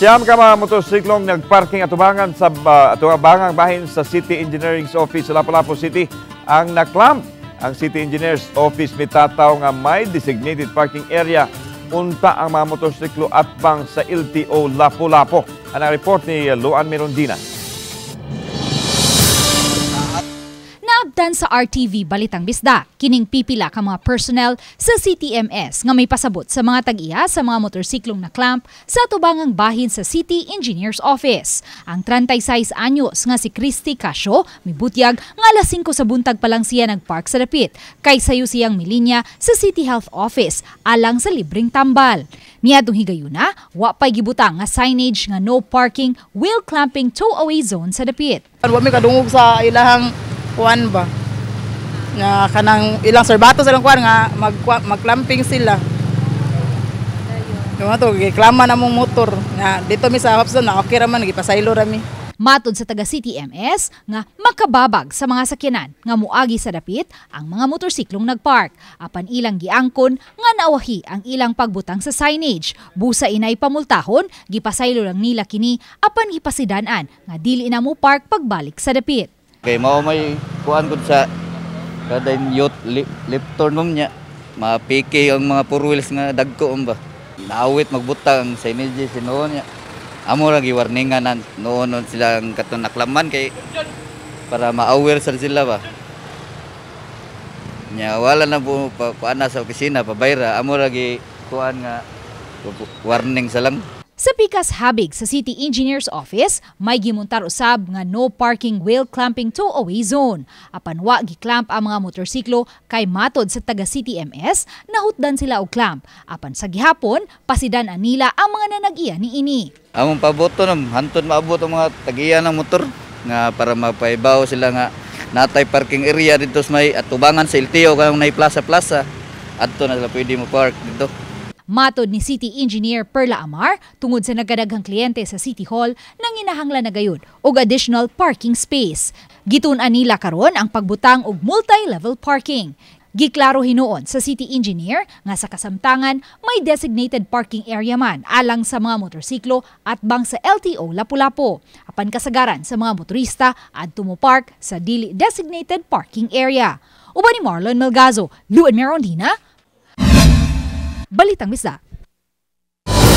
9 ka mga motorsiklong nagparking atubangang bahin sa City Engineering's Office sa Lapu-Lapu City ang naklamp. Ang City Engineers Office mitataw nga may designated parking area unta ang mga motorsiklo atbang sa LTO Lapu-Lapu. Ang report ni Luan Mirondina. Naabtan sa RTV Balitang Bisda, kining pipila ka mga personnel sa CTMS nga may pasabot sa mga tag-iya sa mga motorsiklong na-clamp sa tubangang bahin sa City Engineers Office. Ang 36 anyos nga si Christy Casio mibutyag nga alas 5 sa buntag pa lang siya nagpark sa dapit kay sayo siyang milinya sa City Health Office alang sa libreng tambal. Niadtong higayuna, wa pa'y gibutang nga signage nga no parking wheel clamping tow-away zone sa dapit. Wa mi kadungog sa ilahang kuan ba nga kanang ilang serbato sa ilang kuan nga magclamping sila. Yung to giklama na mong motor nga dito mi sa Hobson na okay ra man, gipasaylo ra mi. Matod sa taga CTMS nga makababag sa mga sakyanan nga muagi sa dapit ang mga motorsiklong nagpark. Apan ilang giangkon nga naawahi ang ilang pagbutang sa signage. Busa inay pamultahon, gipasaylo lang nila kini apan gipasidan-an nga dili na mo park pagbalik sa dapit. Kay mao may kuan gud sa kada youth lip turn mom niya, mapiki ang mga four wheels nga dagko ba. Naawit magbutang ang signage sinuon niya. Amo ra giwarningan nan noon noon sila ang katong naklaman kay para ma-aware sa sila ba. Nya wala na po kuan na sa opisina pabayra, amo ra gi kuan nga warning sa lang. Sa pikas habig sa City Engineers Office, may gimuntar usab nga no parking wheel clamping tow-away zone. Apan wa giklamp ang mga motorsiklo kay matod sa taga CTMS, nahutdan sila og clamp. Apan sa gihapon, pasidan-an nila ang mga nanag-iya niini. Among paboto nam hantod maabot ang mga tag-iya ng motor nga para mapaibaw sila nga natay parking area dito sa may atubangan sa LTO kayong nay plaza-plaza. Adto na sila pwede mo park dito. Matod ni City Engineer Perla Amar, tungod sa nagkadaghang kliyente sa City Hall, nanginahanglan na gayud og additional parking space. Gitun-an nila karon ang pagbutang og multi-level parking. Giklaro hinuon sa City Engineer nga sa kasamtangan may designated parking area man alang sa mga motorsiklo at bang sa LTO Lapu-Lapu. Apan kasagaran sa mga motorista adto mo park sa dili designated parking area. Uban ni Marlon Melgazo, Luan Merondina, Balitang Bisda.